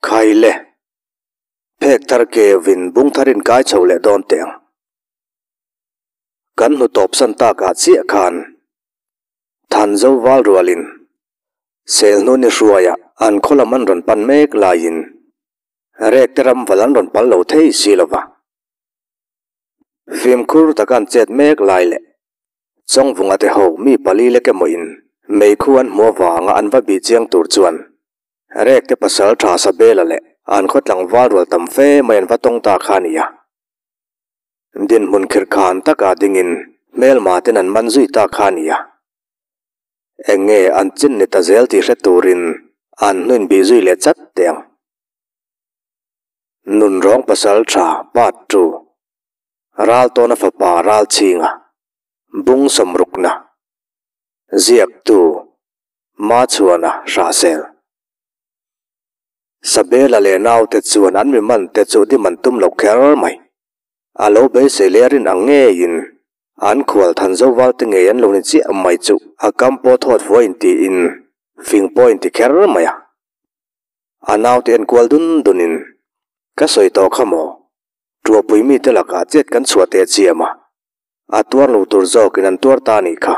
Khai le. Phek thar kevin bung thar in kai chho leh dawn teh ang. Kan hnu tawp san takah chiah khan Thanzo val rualin Selhnu ni hruaia an khaw lam an rawn pan mek laiin Rek te ram val an rawn pal lo thei si lo va. Fimkhur taka an chet mek lai leh Chawngvunga te ho mi pali lek emaw in meikhu an hmu avanga an va bih chiang tur chuan Rek te pasal tha Sabela leh an khaw tlangval rual tam fe mai an va tawng ta kha a ni a. Dinhmun khirh khan taka dingin hmelma ten an man zui ta kha a ni a. Eng nge an chin ni ta zel tih hre turin an hnuin bih zui leh chat teh ang. Nunrawng pasal tha part 2 Raltawna fapa Ralchhinga Bung sawmrukna Ziaktu Machhuana Hrahsel Sabela leh naute chuan an mi man te chu dim an tum lo kher mai. A lo beisei leh a rin ang ngeiin an khual than zo val te ngei an lo ni chiah mai chu a kam pawh thawt fua intiin fing pawh inti kher mai a. A naute enkual dun dunin ka sawi tawh kha maw? Tuahpui mite lakah chet kan chhuah teh chiam a, a tuar lo tur zawkin an tuar ta anih kha.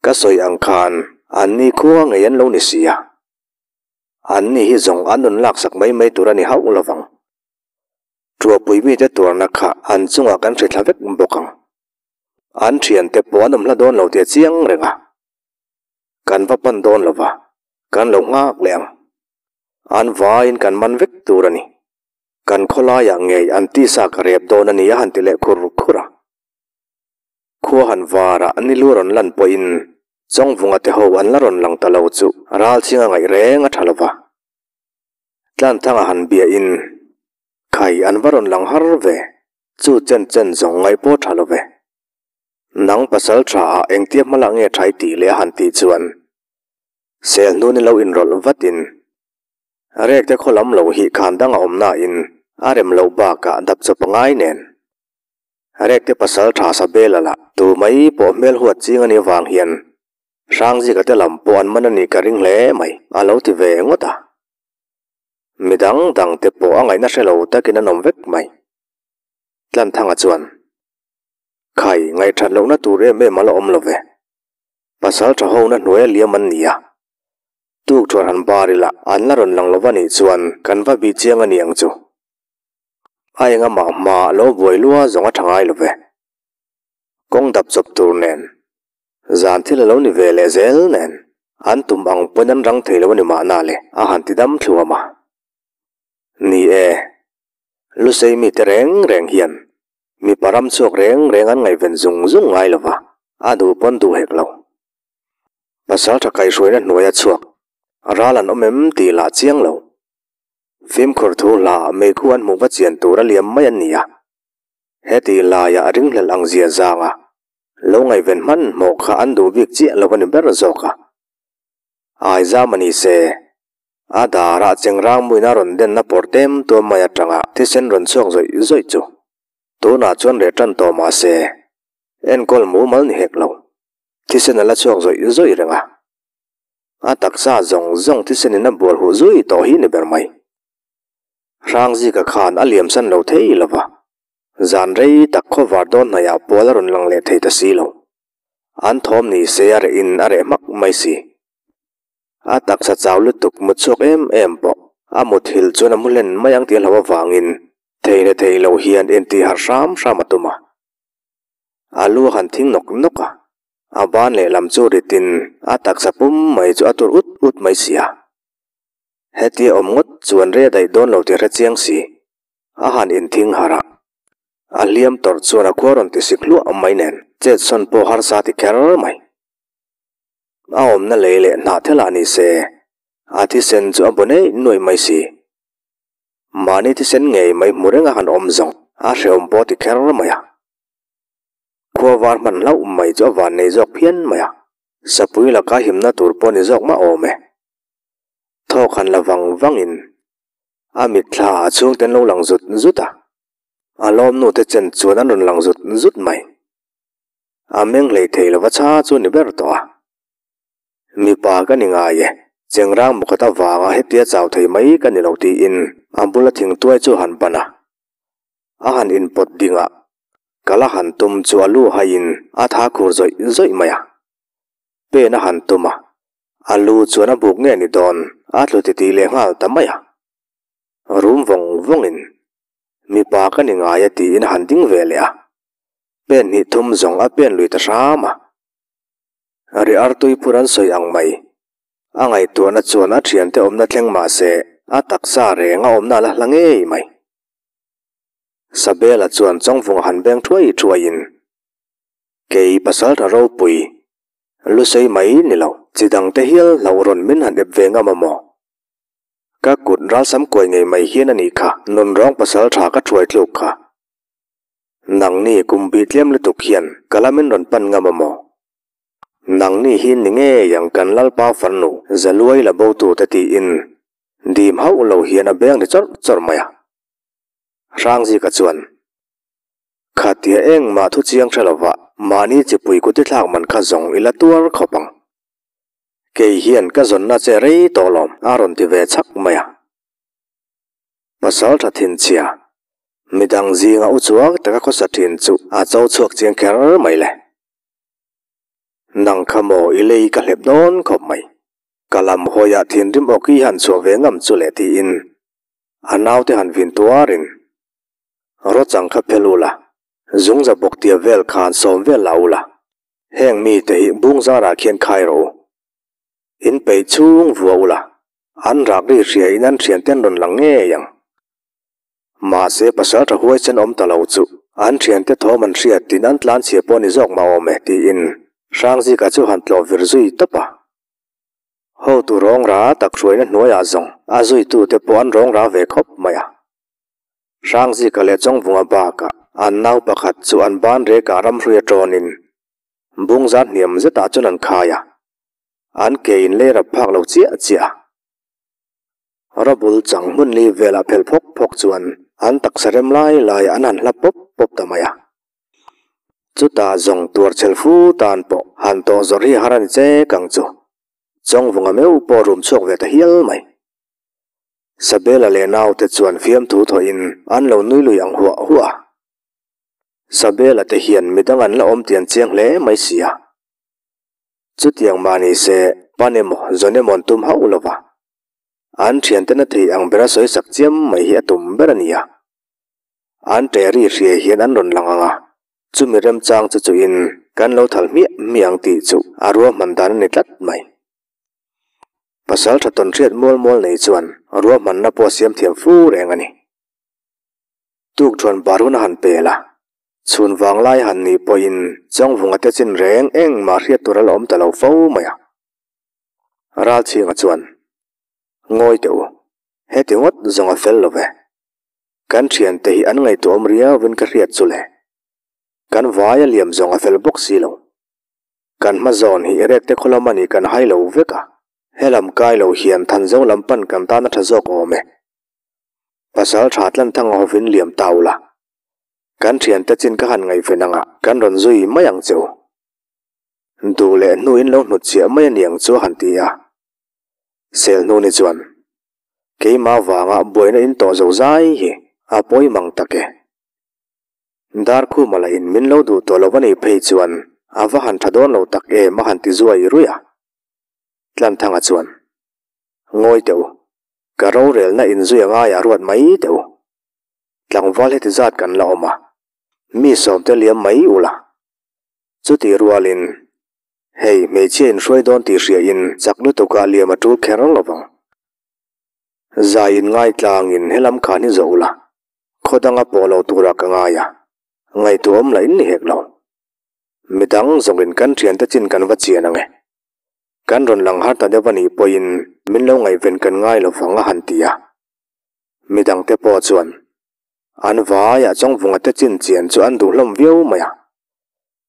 Ka sawi ang khan an ni khua ngei an lo ni si a. An ni hi zawng an rawn laksak mai mai tur a ni hauh lovang. Tuahpui mite tuarna kha an chungah kan hre thla vek bawk ang. An thiante pawh an awm hla dawn lo tih a chiang reng a. Kan va pan dawn lo va, kan lo nghak leh ang. An vaiin kan man vek tur a ni. Kan khawlaiah ngei an tisa ka rep dawn a ni a han ti leh khur khur a. Khua han varah ni lu rawn lan pawhin Chawngvunga te ho an la rawn lang ta lo chu ralchhinga ngaih reng a tha lo va. Tlanthanga han biahin Khai an va rawn lang har ve, chu chen chen zawng ngaih pawh tha lo ve. Nang pasal tha ah engtia hma lah nge thai tih leh a han tih chuan sel hnun in lo inrawlh vatin Rek te khaw lam lo hi khan dang a awm nain a rem loh bakah dap chawp a ngai nen. Rek te pasal tha Sabela lah tu mai pawh hmel huat ching a nih avang hian Hrangzika te lam pawh an man a nih ka ring hle mai a lo ti ve ngawt a. Midang dang te pawh a ngaihna hre lo takin an awm vek mai. Tlanthanga chuan Khai ngaihthat lohna tur em em a la awm lo ve. Pasal tha ho na hnuai a liam an ni a. Tuk thuan han bar ila an la rawn lang lova nih chuan kan va bih chiang a ni ang chu. A enga mah hma lo buai lua zawng a tha ngai lo ve. Kawng dap chawp tur nen, zan thil a lo ni ve leh zel nen an tum ang pawn an rang thei lo a ni mahna le a han ti dam thluam a. Ni e, Lusei mite reng reng hian Mipa ram chhuak reng reng an ngaihven zung zung ngai lo va, a duh pawn duh hek lo. Pasal tha kaihhruaina hnuaia chhuak, ral an awm em tih lah chiang lo. Fimkhur thu hla meikhu an hmuh va chian tur a liam mai an ni a. Heti laiah a ringhlelh ang zia zanga lo ngaihven hmanhmawh kha an duh bik chiah lo a ni ber zawk a. Aizam a ni se, a darah chengrang muina rawn denna pawr tem tuam mai atanga thisen rawn chhuak zawih zawih chu tunah chuan reh tan tawh mah se enkawl mumal ni hek lo, thisen a la chhuak zawih zawih reng a. A taksa zawng zawng thisenin a bual huh zui tawh hi ni ber mai. Hrangzika khan a liamsan lo thei lo va, zan rei tak khawvar dawn hnaihah pual a rawn lang leh thei ta si lo. An thawm ni se a rehin a reh hmak mai si. A taksa chau lutuk mut chhuak em em pawh a muthilh chuan a mu hlen mai ang tih a hlauh avangin thei leh thei lo hian intih harh hram hram a tum a. A lu a han thing nawk nawk a, a ban lehlam chu ritin a taksa pum mai chu a tur ut ut mai si a. Hetia awm ngawt chuan rei a daih dawn lo tih a hre chiang si. A han inthing harh a, a hliam tawrh chuan a khua rawn ti sik hluah mai nen chetsawn pawh harsa ti kher mai. A awmna lei leh hnah thelah ni se, a thisen chu a bu neih nuaih mai si. Mahni thisen ngei mai hmu reng a han awm zawng a hrehawm pawh ti kher mai a. Khua var hman hlauh mai chu a van nei zawk phian mai a, sapui laka himna tur pawh ni zawk mah awm e. Thawk han la vang vangin a mitthla ah chhungte an lo lang zut zut a, a lawmnu te chen chuan an rawn lang zut zut mai. A meng hlei thei lova cha chu ni ber tawh a. Mipa ka ni ngai e. Chengrang mukhat avanga hetia chau thei mai ka ni lo tiin a bula thingtuai chu a han pan a. A han inpawt ding a, kal a han tum chu a lu haiin a tha khur zawih zawih mai a. Pen a han tum a, a lu chuan a buk nge ni dawn a tlu titih leh nghal ta mai a. Rum vawng vawngin, Mipa ka ni ngai a tiin a han ding ve leh a. Pen hnih thum zawng a pen lui ta hram a. Ri artui phur an sawi ang mai. A ngaihtuahna chuan a thiante awmna thleng mah se a taksa reng a awmna a la hla ngei mai. Sabela chuan Chawngvunga han beng thuai thuaiin, Kei pasaltha ropui, lusei mai ni lo, chi dangte hial hlauh rawn min han ep ve ngam a maw? Ka kut ralsam kuai ngei mai hian a nih kha, nunrawng pasaltha ka thuai tluk kha. Nangni kum bih tlem lutuk hian ka la min rawn pan ngam a maw? Nangni hi ni ngei ang kan Lalpa farnu Zaluai la bo tute tiin dim hauh lo hian a beng ri chawrh chawrh mai a. Hrangzika chuan, Khatia engmah thu chiang hre lova mahni chipui kuti thlak man kha zawng i la tuar khawp ang. Kei hian ka zawnna che rei tawh lawm a rawn ti ve chhak mai a. Pasal tha thinchhia, midang zinga u chuak taka khawsa thin chu a cho chhuak chiang kher mai le. Nang kha maw i lei ka hlep dawn khawp mai. Ka lam hawiah thinrim awk i han chhuah ve ngam chu le tiin a naute han vin tuarin Rawchang kha phel ula, zungza bawk tia vel khan sawm vel la ula, heng mite hi bung zarah khian khai rawh u. In peih chhung vua ula, An rak ri hria in an thianten rawn lang ngei ang. Mahse pasal tha huaisen awm ta lo chu an thiante thawm an hriat tin an tlan chhia pawh ni zawk mah awm e tiin Hrangzika chu han tlawh vir zui tawp a. Hotu rawng ra tak hruaina hnuaiah zawng a zuitute pawh an rawng ra ve khawp mai a. Hrangzika leh Chawngvunga bakah an nau pakhat chu an ban rekah ramhrui a tawnin bungzar hniam zetah chuan an khai a. An ke in lei rap phak lo chiah chiah a. Rabul chang hmun li velah phel phawk phawk chuan an taksa rem lai lai an han hla pawp pawp ta mai a. Chutah zawng tuar chhel fu tan pawh han tawh zawrh hi har a ni chek ang chu. Chawngvunga meuh pawh rum chhuak ve ta hial mai. Sabela leh naute chuan fiamthu thawhin an lo nui lui ang huah huah a. Sabela te hian midang an la awm tian chiang hle mai si a. Chutiang mah ni se, pan emaw, zawn emaw an tum hauh lo va. An thiantena thei ang bera sawi sak chiam mai hi a tum ber a ni a. An ṭe ri hria hian an rawn lang ang a, chumi remchang chu chuhin kan lo thal hmiah hmiah ang tih chu a ruahman dan a ni tlat mai. Pasal ṭha tawn hriat mual mual nei chuan ruahmanna pawh a siam thiam fu reng a ni. Tukṭhuan bar hun a han pel a, Chhun vang lai han nih pawhin Chawngvunga te chin reng engmah hriat tur a la awm ta lo fo mai a. Ralchhinga chuan, Ngawi teh u, heti ngawt zawng a fel lo ve. Kan thiante hi an ngaihtuahawm riauvin ka hriat chu le. Kan vai a liam zawng a fel bawk si lo. Kan hma zawn hi rekte khaw lam a nih kan hai lo vek a, helam kai lo hian Thanzo lam pan kan tan a tha zawk awm e. Pasal tha tlan thang a hovin liam ta ula. Kan thiante chin ka han ngaihven anga kan rawn zui mai ang che u. Duh leh hnuin lo hnut chiah mai a ni ang chu a han ti a. Sel hnu ni chuan keimah vanga buaina in tawh zo zai hi a pawi mang tak e. Darkhuma lah in min lo duh tawh lo a nih phei chuan a va han tha dawn lo tak em a han ti zuai ruih a. Tlanthanga chuan, Ngawi teh u, ka rorelna inzui a ngaiah ruat mai teh u. Tlangval heti zat kan la awm a, mi sawmte liam mai ula. Chutih rualin, hei hmeichhia in hruai dawn tih hria in chak lutukah liam a tul kher lo vang. Zai in ngai tlangin helam khan hi zawh ula, khaw danga pawh lo turah ka ngai a, ngaihtuah awm lah in ni hek lo. Midang zawngin kan thiante chin kan va chian ang e. Kan rawn lang har ta deuh a nih pawhin min lo ngaihven kan ngai lo vang a han ti a. Midangte pawh chuan an vaiah Chawngvunga te chin chian chu an duh hlawm viau mai a.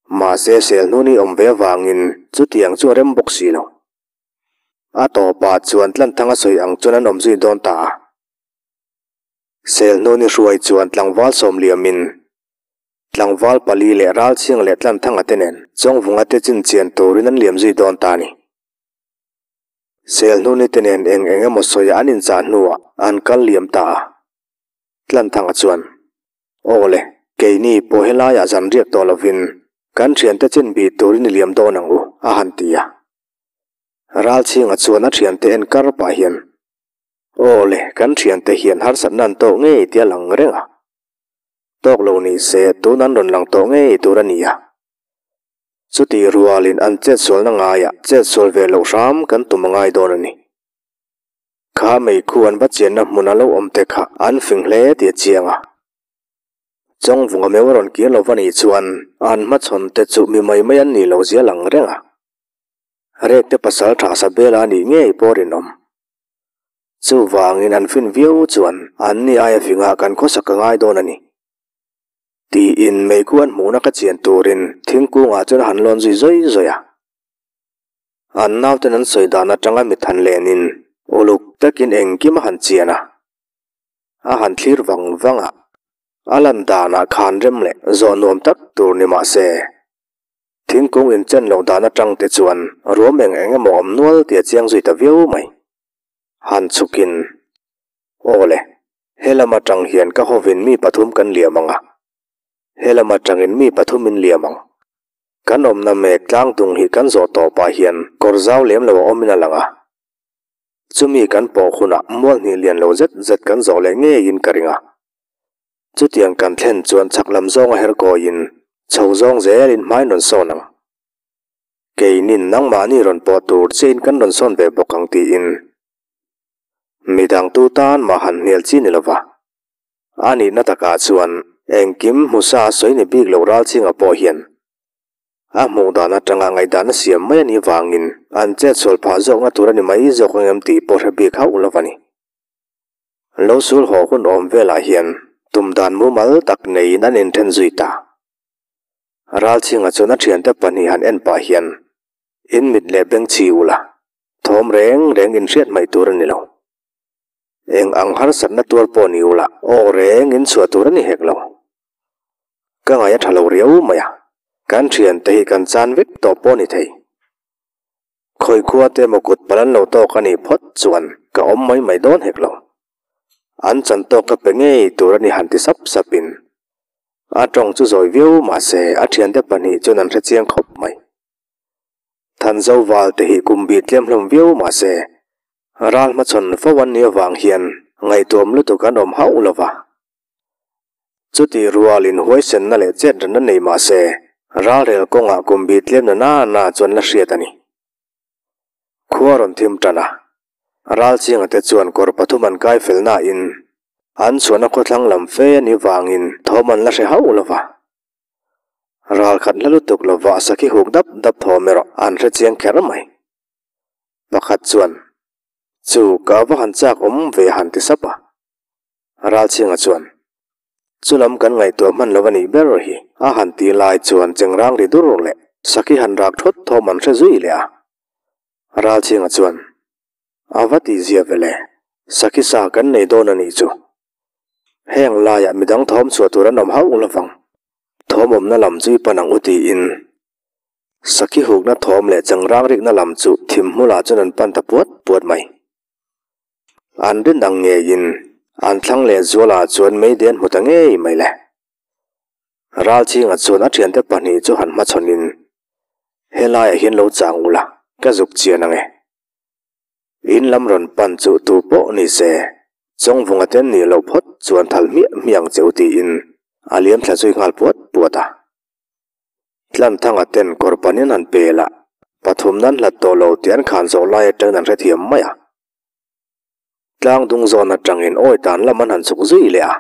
Mahse sel hnuni awm ve avangin chutiang chu a rem bawk si lo. A tawpah chuan Tlanthanga sawi ang chuan an awm zui dawn ta a. Sel hnuni hruai chuan tlangval sawmliamin tlangval pali leh Ralchhiang leh Tlanthanga te nen Chawngvunga te chin chian turin an liam zui dawn ta a ni. Selhnuni te nen eng eng emaw sawi an inchah hnuah an kal liam ta a. Tlanthanga chuan, Aw le, keini pawh helaiah zan riak tawh lovin kan thiante chin bih turin i liam dawn ang u, a han ti a. Ralchhinga chuan a thiante en kar pah hian, Aw le, kan thiante hian harsatna an tawk ngei tia lang reng a. Tawk lo ni se tun an rawn lang tawh ngei tur a ni a. Chutih rualin an chetsualna ngaiah chetsual ve loh hram kan tum a ngai dawn a ni. Kha meikhu an va chianna hmun a lo awm te kha an fing hle tih a chiang a. Chawngvunga meu a rawn kir lo va nih chuan an hmachhawn te chu mi mai mai an nih loh zia lang reng a. Rekte pasal tha Sabela a nih ngei pawh rinawm. Chuvangin an fin viau chuan an ni aia fingah kan khawsak a ngai dawn a ni. Tiin meikhu an hmuhna ka chian turin thingkungah chuan a han lawn zui zawi zawi a. An nauten an sawi dan atanga mit han lenin uluk takin engkim a han chian a. A han thlir vang vang a, a lan danah khan rem leh zawh nuam tak tur ni mah se, thingkung inchen loh dan atang te chuan ruam eng eng emaw awm nual tih a chiang zui ta viau mai. Han chhukin, Aw le, He lam atang hian ka hovin mi pathum kan liam ang a, he lam atangin mi pathum in liam ang. Kan awmna mek tlangtung hi kan zawh tawpah hian kawr zau lem lo a awmin a lang a. Chumi kan pawh hunah mual hnih lian lo zet zet kan zawh leh ngeiin ka ring a. Chutiang kan thlen chuan chhak lam zawnga her kawiin chho zawng zelin hmain rawn sawn ang. Keinin nangmahni rawn pawh tur chiahin kan rawn sawn ve bawk ang tiin. Midang tu tan mah han hnial chi ni lova. A nihna takah chuan engkim hmusa a sawi ni bik lo Ralchhinga pawh hian a hmuh dan atanga ngaihdan a siam mai a nih vangin an chetsual phah zawkna tur a ni mai zawk ang em tih pawh hre bik hauh lo a ni. Lo sul haw hun awm velah hian tum dan mumal tak neiin an inthen zui ta. Ralchhinga chuan a thiante pahnih han en pah hian in mit leh beng chhi ula. Thawm reng reng inhriat hmaih tur a ni lo. Eng ang harsatna tuar pawh ni ula aw reng in chhuah tur a ni hek lo. Ka ngaih a tha lo riau mai a, kan thiante hi kan chan vek tawh pawh ni thei. Khawi khua te emaw kut palh an lo tawk a nih phawt chuan ka awm mai mai dawn hek lo. An chan tawk ka pe ngei tur a ni han ti sap sapin a tawng chu zawi viau mahse a thiante pahnih chuan an hrechiang khawp mai. Thanzo val te hi kum bih tlem hlawm viau mah se, ral hmachhawn fo an nih avang hian ngaihtuam lutuk an awm hauh lo va. Chutih rualin huaisenna leh chetranna nei mah se, ralrel kawngah kum bih tlem na na na chuan la hriat a ni. Khua rawn thim tan a, Ralchinga te chuan kawr pathum an kai fel nain an chhuahna khawthlang lam fe a nih vangin thawm an la hre hauh lo va. Ral khat hla lutuk lova sakhi huk dap dap thawm erawh an hre chiang kher mai. Pakhat chuan, Chu ka va han chak awm ve han ti sap a. Ralchhinga chuan, Chu lam kan ngaihtuah hman lo a nih ber hi a han tih lai chuan chengrang ri dur leh sakhi han rak thawt thawm an hre zui leh a. Ralchhinga chuan, A va tihzia ve le, sakhi sa kan nei dawn a nih chu. Heng laiah midang thawm chhuah tur an awm hauh lovang. Thawm awmna lam chu i pan ang u tiin Sakhi hukna thawm leh changrang rikna lam chu thim hmulah chuan an pan ta puat puat mai. An rin ang ngeiin an thlang leh zualah chuan meide an hmu ta ngei mai le. Ralchhinga chuan a thiante pahnih chu han hmachhawnin, Helaiah hian lo chang ula, ka zuk chian ang e. In lam rawn pan chu tu pawh ni se, Chawngvunga te an nih loh phawt chuan thal hmiah hmiah ang che u tiin a liam thla zui nghal puat puat a. Tlanthanga ten kawr panin han pel a, pathum nan hlat tawh lo tih an khan zawh lai atangin an hrethiam mai a. Tlang dung zawn atangin awi tan lam an han chhuk zui leh a.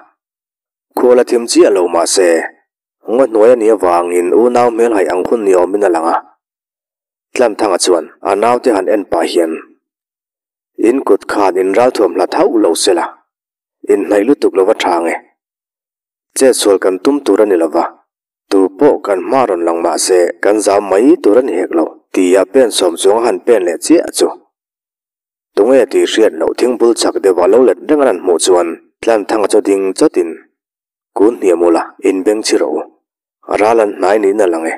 Khual a thim chiah lo mah se, ngaw hnuai a nih avangin unau hmelhaih ang hun ni awmin a lang a. Tlanthanga chuan a naute han en pah hian, In kut khan in ralthuam hlat hauh lo se la, in hnaih lutuk lova tha nge. Chetsual kan tum tur a ni lova, tu pawh kan hma rawn lang mah se kan zau mai tur a ni hek lo, tia pen sawm chuang a han pen leh chiah chu. Tunge tih hriat loh thingbul chak deuhah lo let reng an han hmuh chuan Tlanthanga chu ding chawtin, Kun hniam ula, in beng chhi rawh u. Ral an hnai niin a lang e.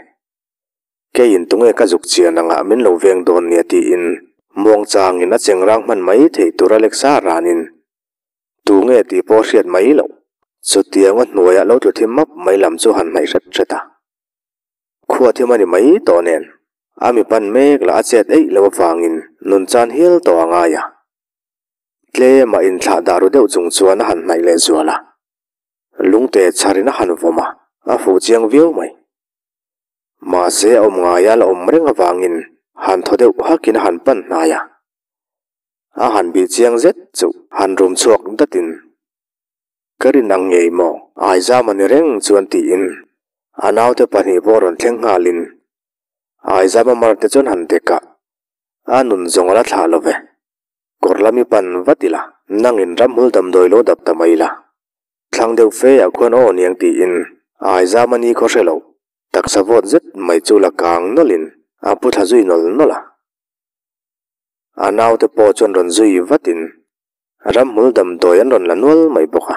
Keiin tunge ka zuk chian angah min lo veng dawn nia tiin Muangchangin a chengrang hman mai thei tur a lek sa ranin tu nge tih pawh hriat mai loh. Chutianga hnuaiah lo tlu thim map mai lam chu han hnaih hret hret a. Khua thim a ni mai tawh nen a mi pan mek lah a chet eih loh avangin nun chan hial tawh a ngai a. Tlema inthlah dah ru deuh chung chuan a han hnaih leh zual a. Lungte chharin a han vawm a, a fuh chiang viau mai. Mahse a awm ngaia la awm reng avangin han thaw deuh hakin a han pan hnai a. A han bih chiang zet chu han rum chhuak datin, Ka rin ang ngei maw? Aizam a ni reng chuan tiin a naute pahnih pawh rawn thleng nghalin Aizam a mar te chuan han dek a, a nun zawng a la thlah lo ve. Kawr lam i pan vat ila, nangin ramhul damdawi lo dap ta mai ila. Thlang deuh fe ah khuan aw niang tiin Aizam a ni khaw hre lo, taksa vawt zet mai chu la kang nawlhin a pu thla zui nawl nawlh a. A naute pawh chuan rawn zui vatin ramhmul damdawi an rawn la nual mai bawk a.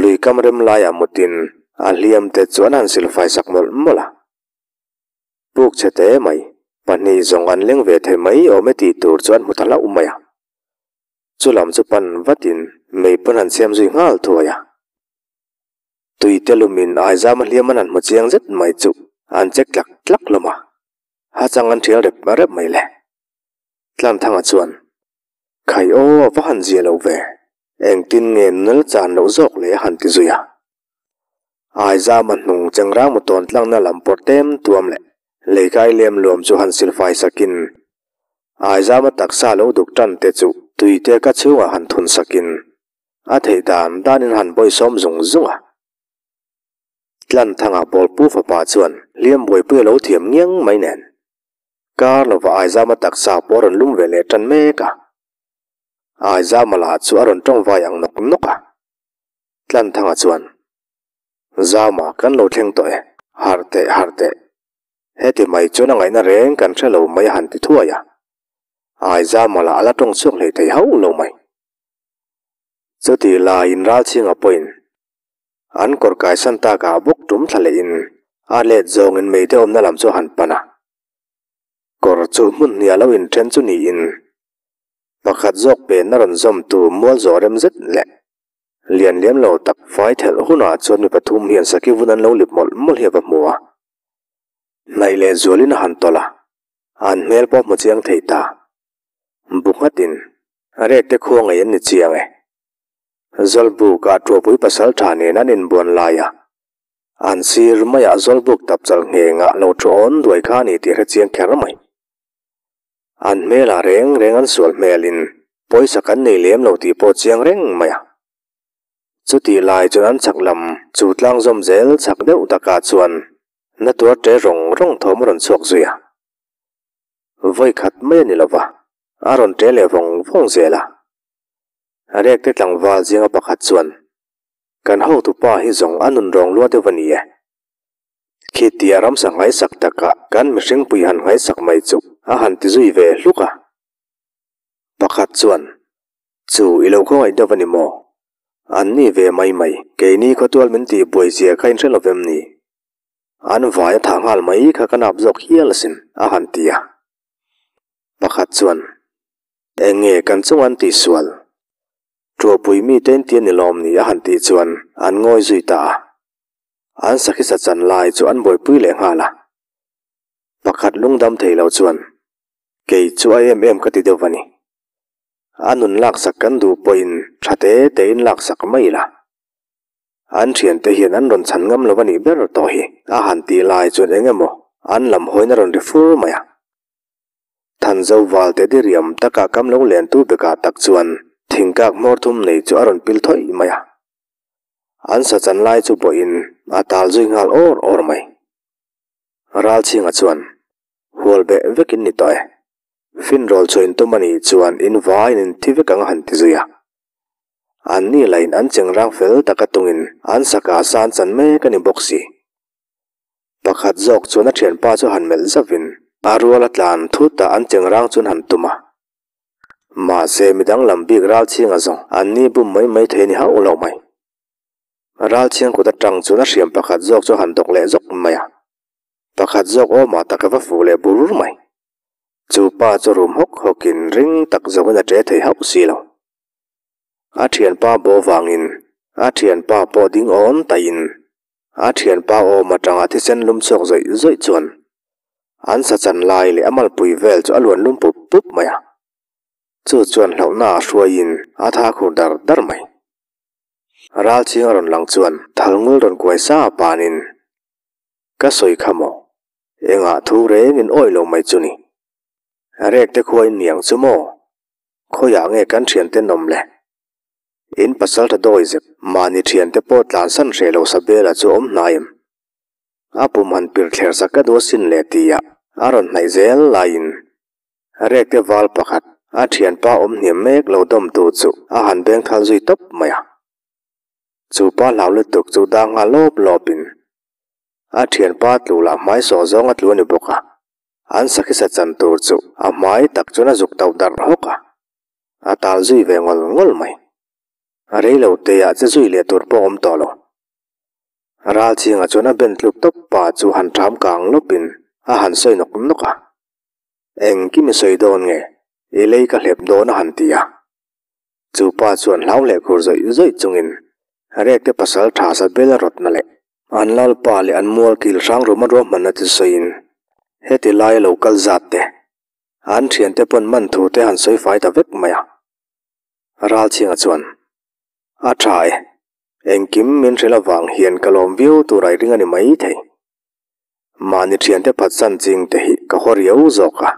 Lui kam rem laiah mutin a hliam te chu an han silfai sak mawlh mawlh a. Puk chhe te mai, pahnih zawng an leng ve thei mai awm e tih tur chu an hmu ta hlauh mai a. Chu lam chu pan vatin mei pawn han siam zui nghal thuai a. Tui te lumin Aizama hliam an han hmu chiang zet mai chu an che tlak tlak hlawm a, ha chang an thial rep rep mai le. Tlanthanga chuan, Khai aw, va han zia lo ve, engtin nge nunal chan loh zawk le a han ti zui a. Aizama hnung chengrang mu tawn tlangna lam pawr tem tuam leh leikai lem luam chu han silfai sakin Aizama taksa lo duk tan te chu tuite ka chhungah han thun sakin a theih dan danin han bawisawm zung zung a. Tlanthanga Bawlpu fapa chuan hliam buaipui a lo thiam ngiang mai nen kar lova Aizama taksa pawh a rawn lum ve leh tan mek a. Aizama lah chu a rawn tawngvai ang nawk nawk a. Tlanthanga chuan, Zama kan lo thleng tawh e, harh teh, harh teh. Heti mai chuan a ngaihna reng kan hre lo mai a han ti thuai a. Ai Zama lah a la tawng chhuak hlei thei hauh lo mai. Chutih laiin Ralchhinga pawhin an kawr kaisan takah bawk tum thla lehin a let zawngin meite awmna lam chu a han pan a. Kawr chu hmun hniah lo inthen chu niin pakhat zawk penna rawn zawmtu mual zawh rem zet leh Lian liam lo tak fai thelh hunah chuan mi pathum hian saki vun an lo lip mawlh mawlh hi a va hmu a. Hnaih leh zualin a han tawlh a, an hmel pawh hmu chiang thei ta. Bu nghatin a rek te khua ngei an ni chiang e. Zawlbuk ah Tuapui pasal tha nen an inbuan lai a, an sir maiah Zawlbuk tapchal nghengah lo thu awn duai kha a ni tih hre chiang kher mai. An hmelah reng reng an sual hmelin pawisa kan nei lem lo tih pawh chiang reng mai a. Chutih lai chuan an chhak lam chu tlang zawm zel chhak deuh takah chuan na tuar ṭe rawng rawng thawm a rawn chhuak zui a. Vawi khat mai a ni lo va, a rawn ṭe leh vawng vawng zel a. Rekte tlangval zinga pakhat chuan, Kan hotupa hi zawng a nun rawng lua deuh a ni e. Khitia ramsa nghaisak takah kan mihring pui han nghaisak mai chu a han ti zui ve hluk a. Pakhat chuan, Chu i lo khawngaih deuh a ni maw? An ni ve mai mai, keini khawtual min tih buai zia kha in hre lovem ni? An vai a thah nghal mai kha ka nap zawk hial asin, a han ti a. Pakhat chuan, Eng nge kan chunga an tihsual? Tuahpui mite in ti a ni lawm ni? a han tih chuan an ngawi zui ta a. An sakhi sa chan lai chu an buaipui leh nghal a. Pakhat lungdam thei lo chuan, Kei chu a em em ka ti deuh a ni. A nun laksak kan duh pawhin tha te tein laksak mai ila. An thiante hian an rawn chhan ngam lo a nih ber tawh hi a han tih lai chuan eng emaw an lam hawiin a rawn ri fur mai a. Thanzo valte diriam takah kam lo lentu bekah tak chuan thingkak hmawr thum nei chu a rawn pil thawih mai a. An sa chan lai chu pawhin a tal zui nghal awr awr mai. Ralchhinga chuan, Hual beh vekin ni tawh e. Finrawl chu in tum a nih chuan in vaiin in thi vek ang a han ti zui a. An ni lahin an chengrang fel taka tungin an saka sa an chan mek a ni bawk si. Pakhat zawk chuan a thianpa chu han melh zauhin a rual a tlan thut a an chengrang chuan han tum a. Mahse, midang lam bik Ralchhinga zawng an ni bum mai mai thei a ni hauh lo mai. Ralchhiang kut atang chuan a hriam pakhat zawk chu a han dawk leh zawk mai a. Pakhat zawk awmah tak a va fuh leh bur mai. Chu pa chu rum hawk hawkin ring tak zawngin a ṭe thei hauh si lo. A ṭhianpa bo vangin a ṭhianpa pawh ding awn taihin a ṭhianpa awm aṭanga thisen lum chhuak zawih zawih chuan an sa chan lai leh a malpui vel chu a luan lum pup pup mai a. Chu chuan hlauhna a hruaiin a tha khur dar dar mai. Ral chhing a rawn lang chuan thalngul rawn kuai sa panin, Ka sawi kha maw? Engah thu rengin awih lo mai chu ni. Rek te khua in niang chu maw? Khawiah nge kan thiante nawm le? In pasal tha dawi zep, mahni thiante pawh tlansan hreh lo Sabela chu awm hnai em? A pum han pir thler sak ka duh asin le tia a rawn hnaih zel laiin Rekte val pakhat a thianpa awm hniam mek lo dawmtu chu a han beng thal zui tawp mai a. Chu pa hlau lutuk chu dang nghal lawp lawpin a thianpa tlu lah hmai sawh zawng a tlu a ni bawk a. An sakhisa chan tur chu a hmai tak chuan a zuk tauh darh hawk a, a tal zui ve ngawl ngawl mai. A reilo teiah che zui leh tur pawh a awm tawh lo. Ral chhingah chuan a ben tluk tawp pa chu han ṭham kang lawpin a han sawi nawk nawk a. Engkim i sawi dawn nge? I lei ka hlep dawn a han ti a. Chu pa chuan hlau leh khur zawih zawih chungin Rekte pasal tha sa bel a rawtna leh an lalpa leh an mual kil hrang ruma ruahmanna chu sawiin heti laia lo kal zat te, an thiante pawn man thu te han sawi fai ta vek mai a. Ralchhinga chuan, A tha e, engkim min hrilh avang hian ka lawm viau tur ai ring a ni maithei. Mahni thiante phatsan ching te hi ka haw riau zawk a.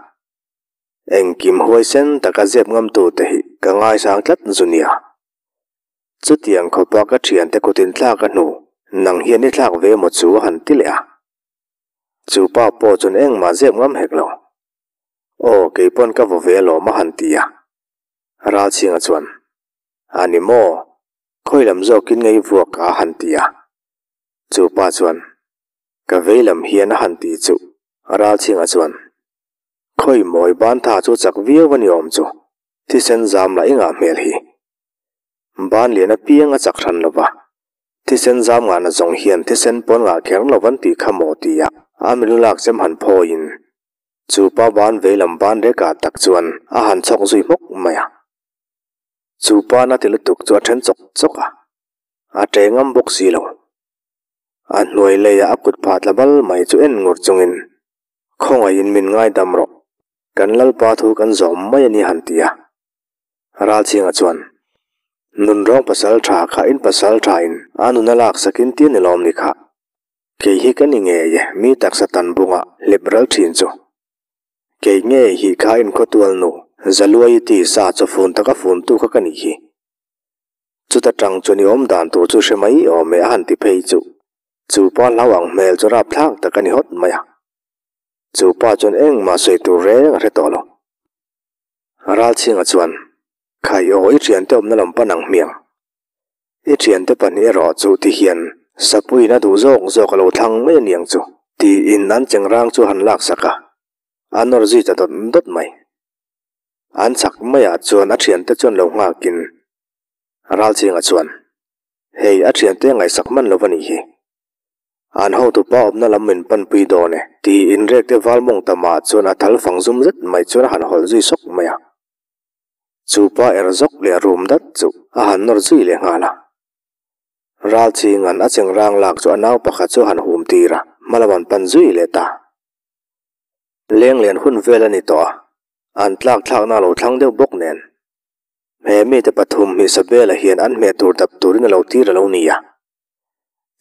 Engkim huaisen taka zep ngamtu te hi ka ngaisang tlat zu nia. Chutiang khawpa ka thiante kutin thlak a hnu, nang hian i thlak ve maw chu a han ti leh a. Chu pa pawh chuan engmah zep ngam hek lo. Aw, keipawn ka vaw ve alawm a han ti a. Ralchhinga chuan, A ni maw? Khawi lam zawkin ngei vuak a han ti a. Chu pa chuan, Ka vei lam hian a han ti chu. Ralchhinga chuan, Khawi mawi ban tha chu chak viau a ni awm chu, thisen zam lah i ngah hmel hi. Ban lian apiang a chak hran lo va, thisen zam ngahna zawng hian thisen pawn ngah kher lo van tih kha maw tia a milu lak chem han phawiin chu pa ban vei lam ban rekah tak chuan a han chhawk zui hmawk mai a. Chu pa na ti lutuk chu a then chawk chawk a, a ṭe ngam bawk si lo. A hnuai leiah a kut phah tla bal mai chu en ngur chungin Khawngaihin min ngaidam rawh, kan Lalpa thu kan zawm mai a ni han ti a. Ralchhinga chuan, Nunrawng pasal tha kha in pasal thain a nun a lak sakin tir ni lawm ni kha. Kei hi ka ni ngei e, mi taksa tan bunga hlep ral thin chu. Kei ngei hi kha in khawtual nu, Zaluai ti sa chaw fun taka funtu kha ka nih hi. Chuta tang chuan i awm dan tur chu hre mai awm e a han ti phei chu. Chu pa hlau ang hmel chu rapthlak tak a ni hawt mai a. Chu pa chuan engmah sawi tur reng a hre tawh lo. Ralchhinga chuan, Khai aw, i thiante awmna lam pan ang hmiang. I thiante pahnih erawh chu ti hian Sapuiin a duh zawk zawk a lo thlang mai a niang chu, tiin an chengrang chu han laksak a, a nawr zui ta dawt dawt mai. An chhak maiah chuan a thiante chuan lo nghakin Ralchhinga chuan, Hei, a thiante ngaihsak hman lo va nih hi. An hotupa awmna lam min panpui dawn e, tiin Rekte val mawng tamah chuan a thal fang zum zet mai chuan a han hawlh zui sawk mai a. Chu pa er zawk leh rum dat chu a han nawr zui leh nghal a. Ralchhinga'n a chengrang lak chu a nau pakhat chu a han hum tir a, hma lam an pan zui leh ta. Leng lian hun vel a ni tawh a, an tlak thlakna a lo thlang deuh bawk nen. He mite pathum hi Sabela hian an hmeh tur dap turin a lo tir a lo ni a.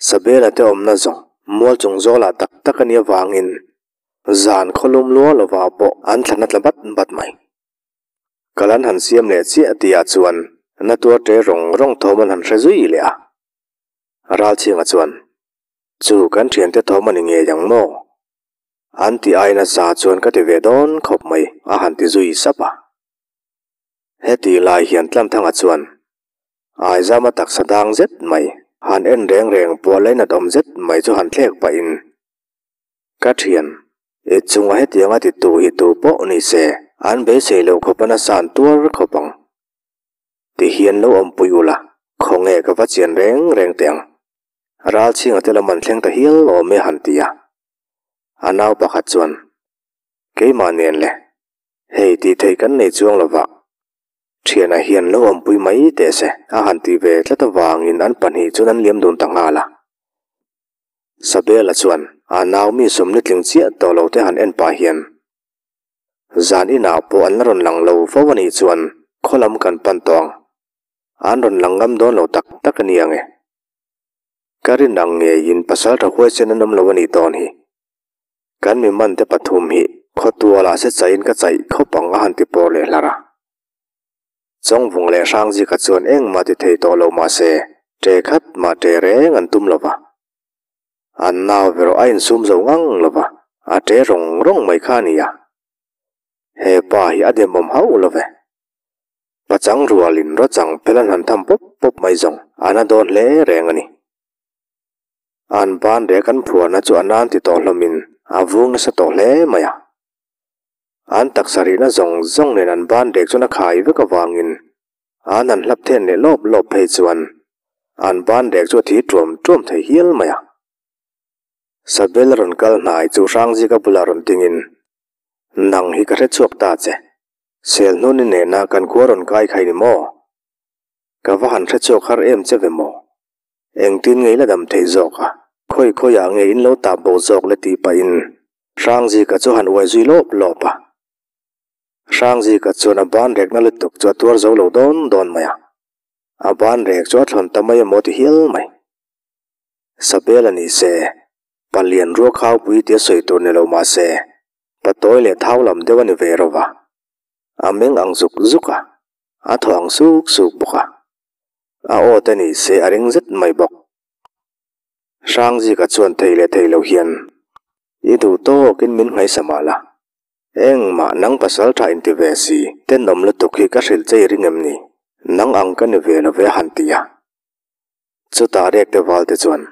Sabela te awmna zawng mual chung zawlah tak tak a nih avangin zan khawlum lua lovah pawh an thlan a tla bat bat mai. Kal an han siam leh chiah tihah chuan na tuar ṭe rawng rawng thawm an han hre zui leh a. Ralchhinga chuan, Chu kan ṭhiante thawm a ni ngei ang maw? An ti ai nasa chuan ka ti ve dawn khawp mai a han ti zui sap a. Heti lai hian Tlanthanga chuan Aizama taksa dang zet mai han en reng reng pawh lainat awm zet mai chu han thlek pahin, Ka thian, i chunga hetianga titu hi tu pawh ni se an beisei loh khawp a nasa an tuar khawp ang. Ti hian lo awmpui ula, khawnge ka va chian reng reng teh ang. Ralchhinga te lam an thleng ta hial awm e han ti a. A nau pakhat chuan, Keimah nen le. Hei tih theih kan nei chuang lova, thianah hian lo awmpui mai teh se a han tih ve tlat avangin an pahnih chuan an liam dun ta nghal a. Sabela chuan a nau mi sawmni tling chiah tawh lo te han en pah hian zan inah pawh an la rawn lang lo fo a nih chuan khaw lam kan pan tawh ang. An rawn lang ngam dawn lo tak tak a ni ang e. Ka rin ang ngeiin pasal tha huaisen an awm lo a nih dawn hi. Kan mi man te pathum hi khawtualah se chaihin ka chaih khawp ang a han ti pawr leh hlar a. Chawngvung leh Hrangzika chuan engmah ti thei tawh lo mah se ṭe khat mah ṭe reng an tum lo va. An nau ve rawh a insum zo ngang lo va, a ṭe rawng rawng mai kha a ni a. He pa hi a demawm hauh lo ve. Pachang rualin rawchang phel an han tham pawp pawp mai zawng a na dawn hle reng a ni. An ban rek an phuarna chu a nan ti tawh hlawmin a vung nasa tawh hle mai a. An taksa rihna zawng zawng nen an ban rek chuan a khai vek avangin an han hlap then leh lawp lawp phei chuan an ban rek chu a thi tuam tuam thei hial mai a. Sabel a rawn kal hnai chu Hrangzika bulah rawn dingin, Nang hi ka hre chhuak ta che. Selhnuni nena kan khua rawn kai khai ni maw? Ka va han hre chhuak har em che ve maw? Engtin nge i la dam theih zawk a? Khawi khawiah nge in lo tap bo zawk le tih pahin Hrangzika chu han uai zui lawp lawp a. Hrangzika chuan a ban rekna lutuk chu a tuar zo lo dawn dawn mai a. A ban rek chu a thlawn ta mai emaw ti hial mai. Sabel a ni se, palian ruak haupui tia sawi tur ni lo mah se, patawi leh thau lam deuh a ni ve ro va. A meng ang zuk zuk a, a thaw ang suk suk bawk a. A aw te ni se a ring zet mai bawk. Hrangzika chuan thei leh thei lo hian, I duh tawkin min nghaisa mah la. Engmah nang pasal tha inti ve si, tenawm lutuk hi ka hrilh che i ring em ni? Nang ang ka ni ve lo ve a han ti a. Chutah Rekte Valte chuan,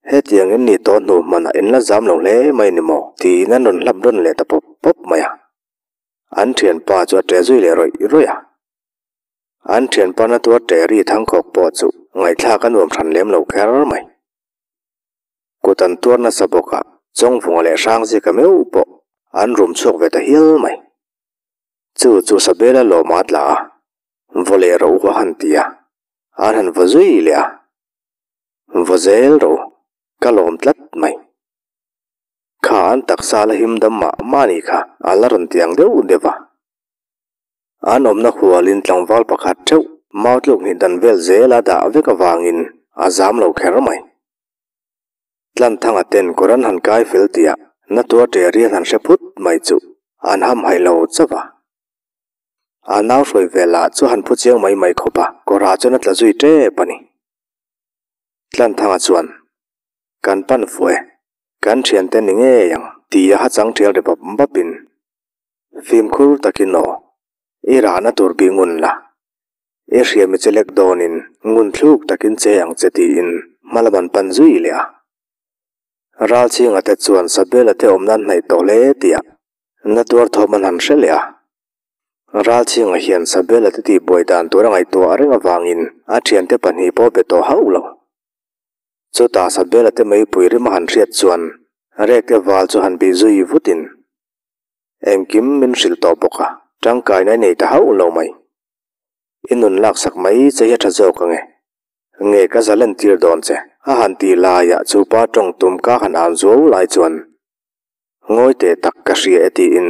Hetiang in nih tawh hnu hmanah in la zam lo hle mai ni maw? tiin an rawn hlap rawn leh ta pawp pawp mai a. An thianpa chu a ṭe zui leh rawih rawih a. An thianpa na tuar ṭe ri thangkhawk pawh chu ngaihthlak a nuam hran lem lo kher mai. Kut an tuar nasa bawk a, Chawngvunga leh Hrangzika meuh pawh an rum chhuak ve ta hial mai. Chu chu Sabela lawm a tla a, vaw leh rawh u a han ti a, an han vaw zui leh a. Vaw zel rawh u, ka lawm tlat mai. Kha an taksa la him dam mah mah a nih kha, a la rawn ti ang deuh deuh a. An awmna hualin tlangval pakhat theuh mau tluk hnih dan vel zela dah vek avangin a zam lo kher mai. Tlanthanga ten kawr an han kai fel tih ah na tuar ṭe rial han hre phut mai chu an ham haih lo chauh a. A nau hruai vel ah chu han phu chiang mai mai khawp a, kawr ah chuan a tla zui ṭep a ni. Tlanthanga chuan, Kan pan fuh e, kan ṭhiante ni ngei ang ti a ha chang ṭhial ri bap bap in Fimkhur takin aw, i rahna tur bih ngun la. I hriam i che lek dawnin ngun thluk takin che ang che tiin hma lam an pan zui leh a. Ralchhinga te chuan Sabela te awm nan hnaih tawh hle tih a na tuar thawm an han hre leh a. Ralchhinga hian Sabela te tihbuai dan tur a ngaihtuah reng avangin a thiante pahnih pawh be tawh hauh lo. Chutah Sabela te meipui rim a han hriat chuan Rekte val chu han bih zui vutin Engkim min hrilh tawh bawk a, tangkaina i nei ta hauh lo mai. I nun laksak mai che hi a tha zawk ang e. Nge ka zalen tir dawn che? A han tih laiah chu pa tawng tum ka han an zuau lai chuan ngawi teh tak ka hria e tiin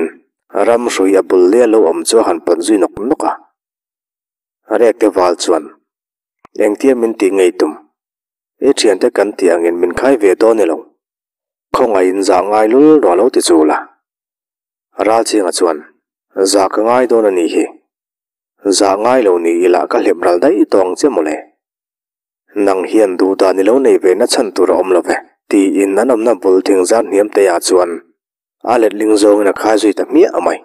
ram hrui a bul lia lo awm chu a han pawn zui nawk nawk a. Rekte val chuan, Engtia min tih ngei tum? I thiante kan tih angin min khai ve dawn i lo. Khawngaihin zah ngai lul rawh lo ti chu la. Ralchinga chuan, Zah ka ngai dawn a nih hi. Zah ngai lo ni ila ka hlep ral daih tawh ang che mawle. Nang hian duh dan i lo nei ve na chhan tur a awm lo ve, tiin an awmna bul thing zar hniam te ah chuan a letling zawngin a khai zui ta hmiah mai.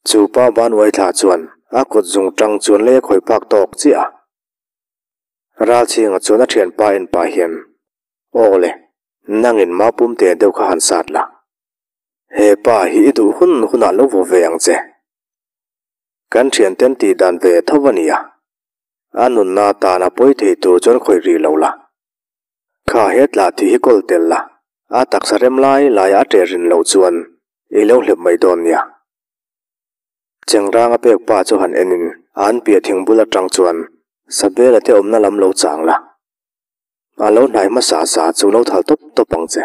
Chu pa ban uai thla chuan a kut zung tang chuan lei a khawih phak tawk chiah a. Ralchinga chuan a thianpa en pah hian, Aw le, nangin ma pum te deuh kha han sat la. He pa hi i duh hun hunah lo vaw ve ang che. Kan thianten tih dan ve tho a nia. A nunna atana pawi thei tur chuan khawih rih lo la. Kha he tlah tih hi kawl tel la, a taksa rem lai laia a ṭeh rin loh chuan i lo hlep mai dawn nia. Chengrang a pek pa chu han enin an piah thing bul atang chuan Sabela te awmna lam lo chang la. A lo hnai hmasa sa chu lo thal tawp tawp ang che.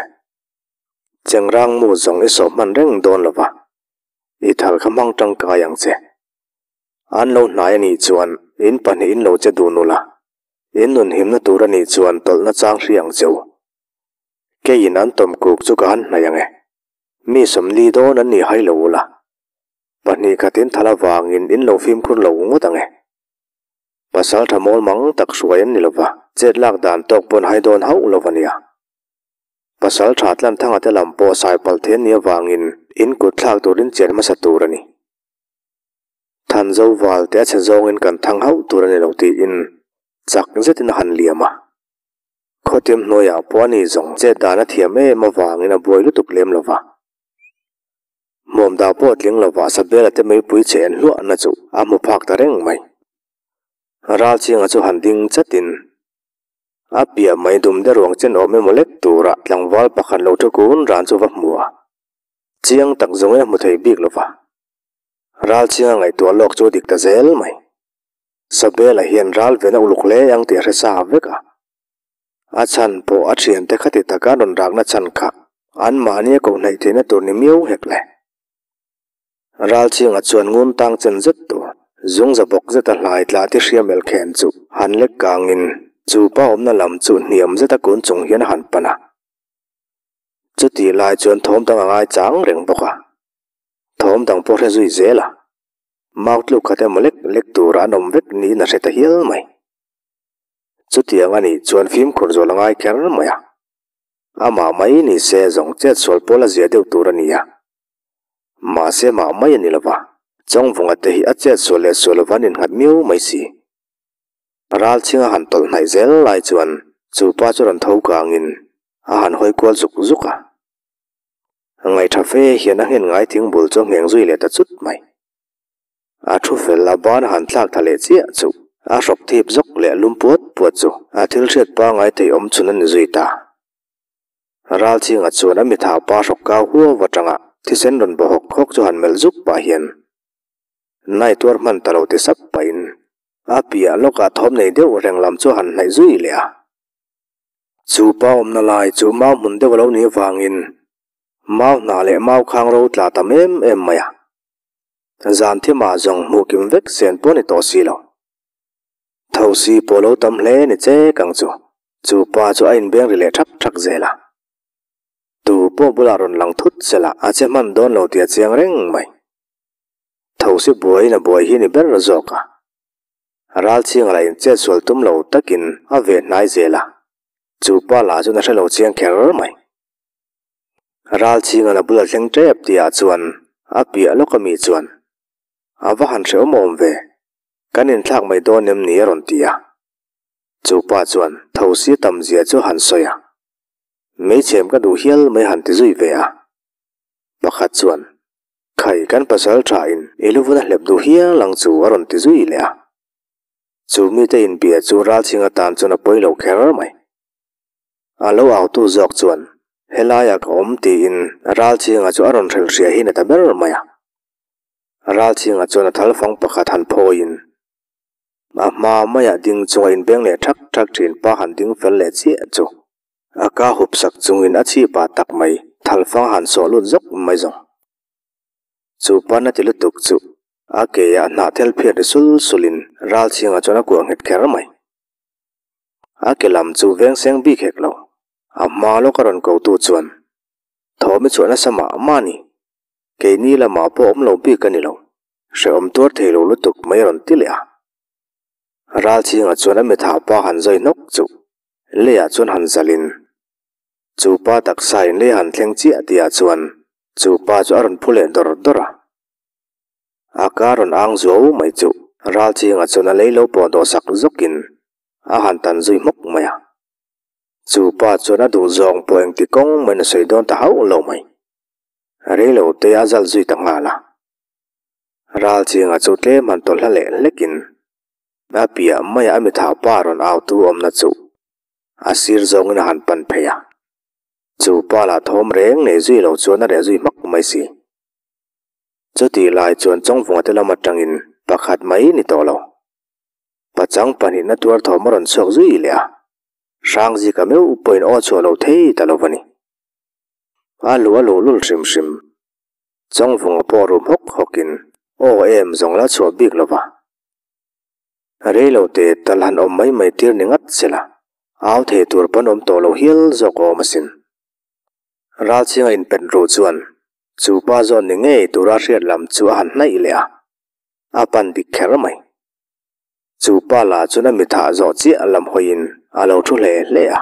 Chengrang mu zawng i sawh hman reng dawn lo va, i thal kha hmang tangkai ang che. An lo hnai a nih chuan in pahnihin lo che dun ula, in nun himna tur a nih chuan tawlhna chang hria ang che u. Keiin an tawm kuk chu ka han hnaih ang e. Mi sawmli dawn an nih hai lo ula, pahnih khatin thal avangin in lo fimkhur lo ngawt ang e. Pasal tha mawl mang tak hruai an ni lova, chet lak dan tawk pawn hai dawn hauh lo a nia. Pasal tha tlan thanga te lam pawh sai palh thei an nih avangin in kut thlak turin chen hmasa tur a ni. Thanzo val te a chhe zawngin kan thang hauh tur a ni lo tiin chak zetin a han liam a. Khawtiam hnuaiah pawh a ni zawng chet dan a thiam em avangin a buai lutuk lem lova. Hmuamda pawh tling lovah Sabela te meipui che en hluahna chu a hmu phak ta reng mai. Ralchinga chu han ding chatin a piah mai dum de ruang chen awm emaw lek tura tlangval pakhat lo thu kun ran chu va hmu a. Chiang tak zawngin a hmu thei bik lova. Ralchinga ngaihtuah lawk chu dik ta zel mai. Sabela hian ral vena uluk hle ang tih a hre sa vek a. A chhan pawh a thiante khati taka rawn rakna chhan kha anmahni a koh hnaih theihna tur ni miau hek le. Ralchinga chuan ngun tang chen zet tur zungza bawk zeta hlai tla ti hriam elkhen chu han lek kangin chu pa awmna lam chu hniam zeta kun chung hian a han pan a. Chutih lai chuan thawm dang a ngai chang reng bawk a, thawm dang pawh hre zui zel a, mau tluk khat emaw lek lek tura an awm vek niin a hre ta hial mai. Chutiang a nih chuan fimkhur zual a ngai kher mai a, amah mai ni se zawng chet sual pawl a zia deuh tur a ni a. Mahse mah mai a ni lova, Chawngvunga te hi a chet sual leh sual lova an innghat miau mai si. Ralchhinga han tawlh hnaih zel lai chuan chu pa chu rawn tho kangin a han hawi kual zuk zuk a. Ngaihṭha fe hian a nghen ngai thingbul chu a ngheng zui leh ta chut mai. A thu fel a ban han thlak tha leh chiah chu a hrawk thip zawk leh lum puat puat chu a thil hriat pangai thei awm chhun a ni zui ta. Ralchinga chuan a mitha pa hrawk kau huau atanga thisen rawn baw hawk hawk chu han melh zuk pah hian nai tuar hman ta lo ti sap pahin a piah lawkah thawm nei deuh reng lam chu a han hnaih zui leh a. Chu pa awmna lai chu mau hmun deuh a lo nih avangin mau hnah leh mau khang ro tla tam em em mai a. Zan thimah zawng hmuh kim vek sen pawh ni tawh si lo. Thosi pawh lo tam hle ni che kang chu, chu pa chu a inbeng ri leh thak thak zel a. Tu pawh bulah rawn lang thut sela a che hman dawn lo tih a chiang reng mai. Thosi buaiin a buai hi ni ber zawk a. Ralchhinga lah inchet sual tum lo takin a ve hnai zel a, chu pa lah chuan a hre lo chiang kher mai. Ralchhinga'n a bul a thleng tep tihah chuan a piah lawk ami chuan, A va han hrehawm awm ve, kan inthlak mai dawn em ni a rawn ti a. Chu pa chuan thosi tam zia chu a han sawi a, Meichhem ka duh hial mai han ti zui ve a. Pakhat chuan, Khai kan pasal thain i luvun a hlep duh hial ang chu a rawn ti zui leh a. Chu mite inbia chu Ralchhinga tan chuan a pawi lo kher mai. A lo autu zawk chuan, Helaiah ka awm tiin Ralchinga chu a rawn hrilh hria hi ni ta ber mai a. Ralchinga chuan a thalfang pakhat han phawiin a hma maiah ding chunga inbeng leh thak thak thin pa han ding fel leh chiah chu a ka hup sak chungin a chhipa tak mai thalfang a han sawh lut zawk mai zawng. Chu pa na ti lutuk chu a keah hnahthel phiat ri sul sulin Ralchinga chuan a kuah nghet kher mai. A ke lam chu veng seng bik hek lo. A hma lawk a rawn ko tu chuan, Thawm i chhuah nasa mah mah ni. Keini lamah pawh awm lo bik a ni lo. Hrehawm tuar thei lo lutuk mai a rawn ti leh a. Ralchhinga chuan a mitha pa han zawi hnawk chu leiah chuan han zalhin, chu pa taksa in lei han thleng chiah tihah chuan chu pa chu a rawn phu leh dawr dawr a. A ka rawn ang zuau mai chu Ralchinga chuan a lei lo pawh dawh sak zawkin a han tan zui hmawk mai a. Chu pa chuan a duh zawng pawh engti kawng maiin a sawi dawn ta hauh lo mai. Rei lo te a zal zui ta nghal a. Ralchinga chu tlem han tawlh hla leh hlekin a piah maiah a mitha pa rawn au tu awmna chu a sir zawngin a han pan phei a. Chu pa lah thawm reng nei zui lo chuan a reh zui hmak mai si. Chutih lai chuan Chawngvunga te lam atangin pakhat mai ni tawh lo. Pachang pahnihna tuar thawm a rawn chhuak zui leh a, Hrangzika meuh pawhin aw chhuah lo thei ta lo va ni. A lu a luh lul hrim hrim. Chawngvunga pawh rum hawk hawkin aw em zawng la chhuah bik lo va. Reilo te tal han awm mai mai tir ni ngat sela, au thei tur pawn awm tawh lo hial zawk a awm asin. Ralchhinga inpet ruh chuan chu pa zawn ni ngei tura hriat lam chu a han hnaih leh a, a pan dik kher mai. Chu pa lah chuan a mithah zawh chiah lam hawiin a lo thu hle hle a.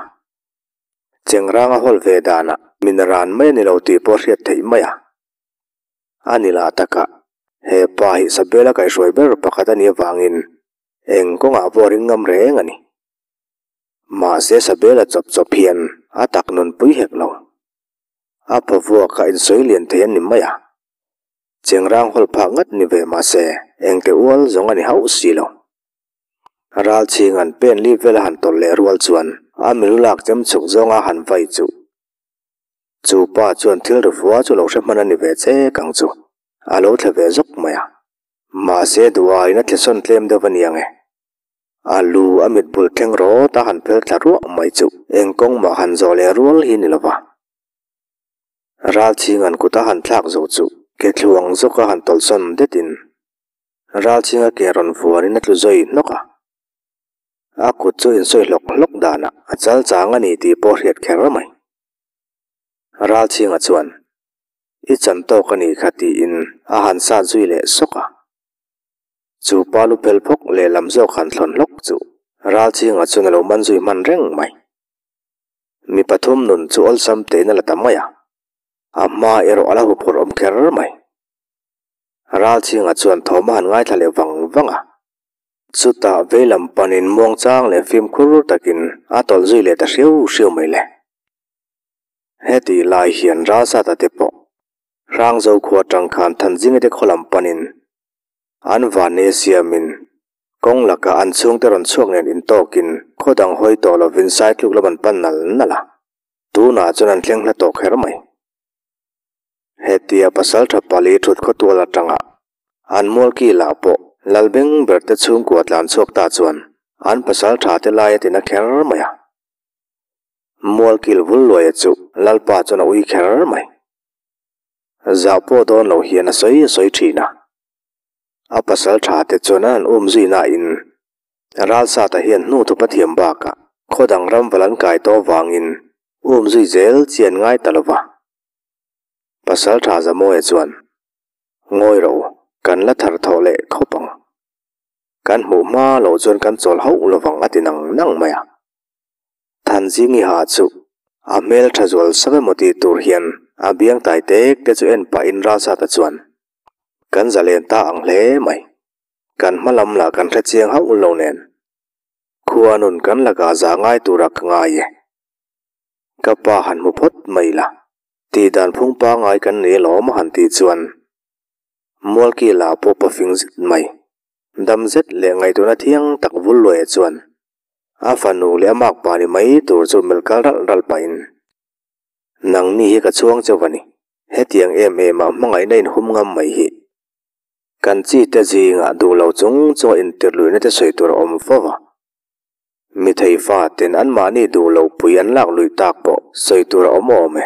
Chengrang a hawl ve danah min ran mai a ni lo tih pawh hriat theih mai a. A ni lah takah he pa hi Sabela kaihhruai ber pakhat a nih avangin eng kawngah pawh a ring ngam reng a ni. Mahse Sabela chawp chawp hian a tak nunpui hek lo. A phavuak a insawi lian thei a ni mai a. Chengrang hawl phak ngat ni ve mahse engte ual zawng a ni hauh si lo. Ralchhing an pen li vel a han tawlh leh rual chuan a milu lak chem chhuk zawnga han vai chuh. Chu pa chuan thil ri fua chu lo hre hman a ni ve che kang chu a lo thle ve zawk mai a. Mahse duhaiin a thle sawn tlem deuh a ni ang e. A lu a mit bul thleng rawt a han phel thla ruah mai chuh eng kawng mah han zawh leh rual hi ni lo va. Ralchhing an kut a han thlak zo chuh ke thluang zawk a han tawlh sawn detin Ralchhinga ke rawn vuanin a tlu zawi hnawk a. A kut chu insawi hlawk hlawk danah a chal chang a ni tih pawh hriat kher mai. Ralchhinga chuan, I chan tawk a nih kha tiin a han sat zui leh sawk a. Chu pa lu phel phawk lehlam zawk han thlawn hlawk chu Ralchhinga chuan a lo man zui hman reng mai. Mi pathum nun chu awlsam tein a la ta mai a, a hma erawh a la huphurh awm kher mai. Ralchhinga chuan thawm a han ngaithla leh vang vang a. Chutah veilam panin muangchang leh fimkhur takin a tawlh zui leh ta hriau hriau mai le. Hetih lai hian Ralsata te pawh Hrangzo khua atang khan Thanzinga te khaw lam panin an vanei siamin kawng lakah an chhungte rawn chhuak nen intawkin khaw dang hawi tawh lovin Saitluk lam an pan nal nal a. Tunah chuan an thleng hla tawh kher mai. Hetia pasal tha pali thut khawtual atanga an mualki lah pawh Lalbeng ber te chhungkua tlan chhuak ta chuan an pasal tha te lai a tina kher mai a. Mualkil vul luaia chu Lalpa chuan a ui kher mai. Zah pawh dawn lo hian a sawi a sawi thin a. A pasal tha te chuan an han um zui nain Ralsata hian hnu thup a thiam bakah khaw dang ram val an kai tawh avangin um zui zel chi an ngai ta lo va. Pasal tha Zamawia chuan, Ngawi ro, kan la thar thawh leh khawp ang. Kan hmuh hma loh chuan kan chawl hauh lovang a ti nang nang mai a. Thanzingi ha chu a hmel tha zual sap emaw tih tur hian a biang tai tek te chu en pahin Ralsata chuan, Kan zalen ta ang hle mai. Kan hma lam lah kan hre chiang hauh lo nen. Khua nun kan lakah zah ngai turah ka ngai e. Ka pa han hmu phawt mai la. Tih dan phung pangngai kan nei alawm a han tih chuan Mualki lah pawh pafing zet mai, dam zet leh ngaihtuahna thiang tak vul luaia chuan a fanu leh a makpa ni mai tur chu melh kal ralh ralh pahin, Nangni hi ka chhuang chauh a ni, hetiang em em ah hmangaihna inhum ngam mai hi kan chi te zingah duh lo chung chunga intirhluihna te sawi tur a awm fo va. Mi thei fa ten anmahni duh lo pui an lak luih tak pawh sawi tur a awm awm e.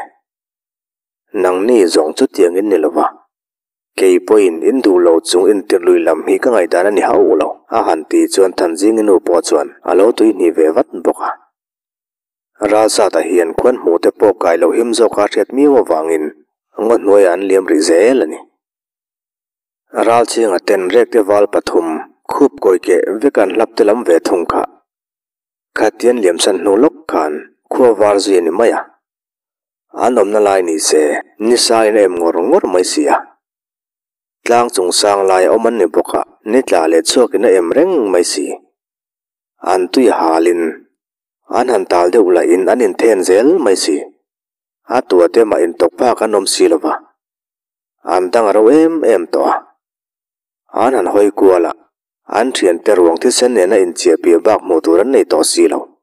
Nangni zawng chutiang in ni lo va, kei pawhin in duh lo chung intir lui lam hi ka ngaihdan a ni hauh lo, a han tih chuan Thanzingi nu pawh chuan a lo tuihnih ve vat bawk a. Ralsata hian khuan hmuh te pawh kai lo him zawka hriat miau avangin ngaw hnuaiah an liam rih zel a ni. Ralchhinga ten rekte val pathum khup kawi keh vek an hlap te lam ve thung kha. Khatian liamsan hnu lawk khan khua var zui a ni mai a. An awmna lai ni se nisa in a em ngawr ngawr mai si a. Tlang chung sang lai a awm an ni bawk a, ni tla leh chhuak in a em reng mai si. An tui a hal in an han tal deuh lah in an inthen zel mai si. A tua te mah intawk phak an awm si lo va. An dang a ro em em tawh a. An han hawi kual a, an thiante ruang thisen nena inchiah piah bak hmuh tur an nei tawh si lo.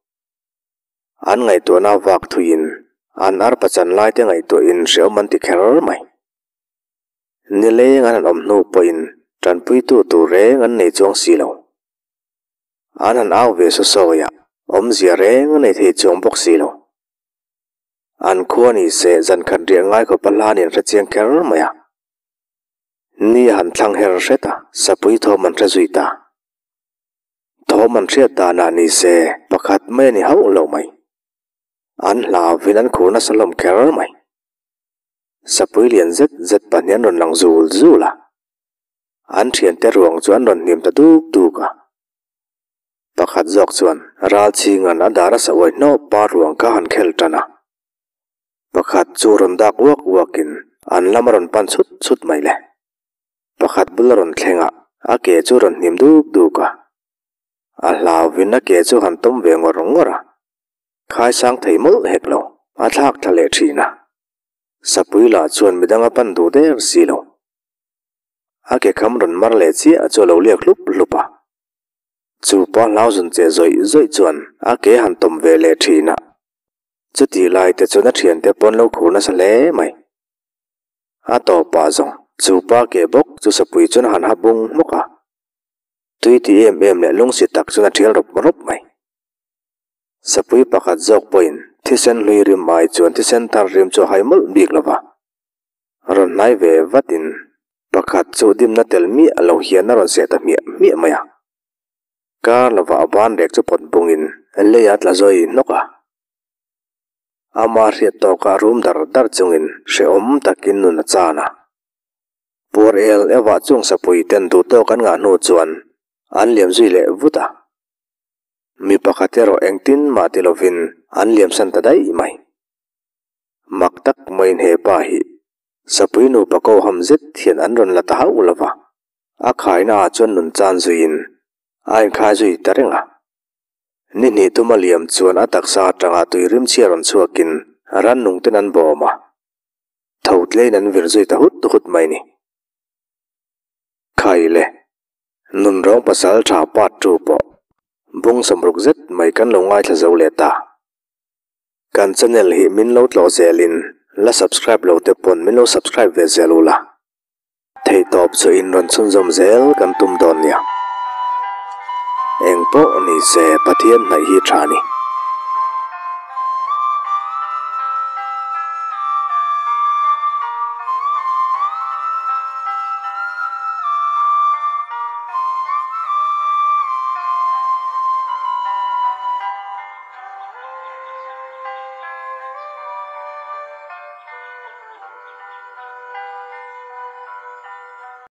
An ngaihtuahna vak thuiin an arpa chan laite ngaihtuahin hrehawm an ti kher mai. Nileng an han awm hnu pawhin tanpuitu tur reng an nei chuang si lo. An han au ve saw sawi a, awmzia reng a nei thei chuang bawk si lo. An khua ni se zan khat riah ngai khawp a hlan in hre chiang kher mai a. Ni a han thlang her hret a, sapui thawm an hre zui ta. Thawm an hriat danah ni se pakhat mai a ni hauh lo mai. An hlauvin an khur nasa hlawm kher mai. Sapui lian zet zet pahnih an rawn lang zul zul a. An thiante ruang chu an rawn hnim ta duk duk a. Pakhat zawk chuan ral chhinga'n a dar a sa uai hnawp pa ruang kha han khel tan a. Pakhat chu rawn dak uak uakin an lam a rawn pan chhut chhut mai le. Pakhat bul a rawn thleng a, a ke chu rawn hnim duk duk a. A hlauvin a ke chu han tawm ve ngawr ngawr a. Khaisang thei mawlh hek lo, a thlak thla leh thin a. Sapui lah chuan midang a pan duh der si lo. A ke kham rawn mar leh chiah chu a lo liak hlup hlup a. Chu pa hlauzun che zawih zawih chuan a ke han tawm ve leh thin a. Chutih lai te chuan a thiante pawn lo khur nasa hle mai. A tawpah zawng chu pa ke bawk chu sapui chuan a han ha bung hmawk a. Tui ti em em leh lungsi tak chuan a thial rawp rawp mai. Sapui pakhat zawk pawhin thisen hlui rim ai chuan thisen thar rim chu a hai mawlh bik lo va. Rawn hnai ve vatin pakhat chu dimna tel miah lo hian a rawn seh ta hmiah hmiah mai a. Kar lovah a ban rek chu pawt bungin lei a tla zawi hnawk a. Ama hriat tawkah rum dar dar chungin hrehawm takin nun a chan a. Puar el evah chung sapui ten duh tawk an ngah hnu chuan an liam zui leh vut a. Mi pakhat erawh engtin mah ti lovin an liamsan ta daih mai. Mak tak maiin he pa hi sapui nupa ko ham zet hian an rawn la ta hauh lo va, a khaina ah chuan nun chan zuiin a inkhai zui ta reng a. Ni hnih tuma liam chuan a taksa atanga tui rimchhia rawn chhuakin rannung ten an bawm a, tho tlein an vir zui ta hut hut mai ni. Khai le, nunrawng pasal tha part tu pawh bung sawmruk zet mai kan lo ngaithla zo leh ta. Kan channel hi min lo tlawh zelin la subscribe lo te pawn min lo subscribe ve zel ula. Theihtawp chu in rawn chhunzawm zel kan tum dawn nia. Engpawh ni se Pathian hnaih hi tha ni.